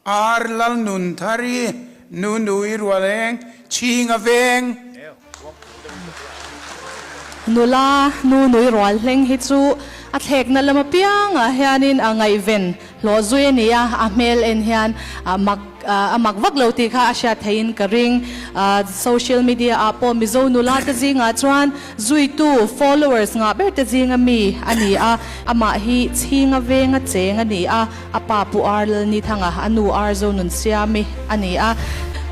Ar Lalnunthari, Nunui Rualeng, Chhinga Veng. Nula Nunui Rualhleng hi chu a thlekna lam apiangah hianin a ngaihven hlawh zui a ni a, a hmel en hian mak a mak vak lo tih kha a hriat theihin ka ring. Social media ah pawh Mizo nula te zingah chuan zuitu, followers, ngah ber te zinga mi a ni a, amah hi Chhinga Venga cheng a ni a. A pa Pu Ar Lalnithanga, a nu Ar Zonunsiami a ni a.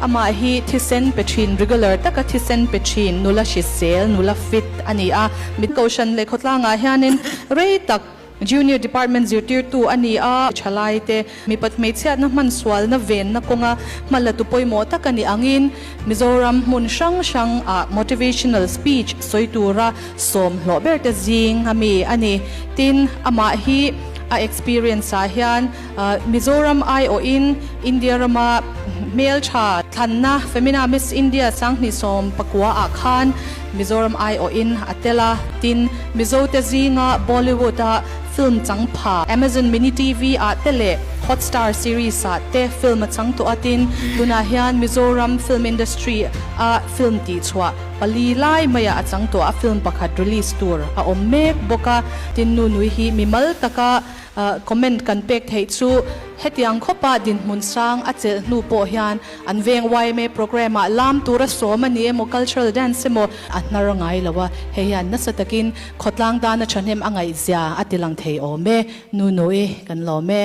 Amah hi thisen pe thin, regular taka thisen pe thin, nula hrisel, nula fit a ni a. Mit Kohhran leh khawtlangah hianin rei tak Junior Department zirtirtu a ni a. Thalaite mipat hmeichhiatna hmansualna venna kawnga hmalatu pawimawh tak a ni angin Mizoram hmun hrang hrangah motivational speech sawi tura sawm hlawh ber te zing a mi a ni. Tin, amah hi a experience ah hian Mizoram aiawhin India rama hmeltha thlanna Femina Miss India 2019 ah khan Mizoram aiawhin a tel a. Tin, Mizo te zinga Bollywood a film chang pha Amazon Mini TV ah te leh Hotstar series ah te film a chang tawh a. Tin, tunah hian Mizoram film industry a film tihchhuah Pali lai maiah a chang tawh a, film pakhat release tur a awm mek bawk a. Tin, nu nui hi mimal taka comment kan pek theih chu hetiang khawpa dinhmun sang a chelh hnu pawh hian an veng yma programme ah lam tura sawm a ni emaw cultural dance emaw a hnar ngai lo a, hei hian nasa takin khawtlang dana thahnem a ngaihzia a tilang thei awm e. Nu nui kan lawm e.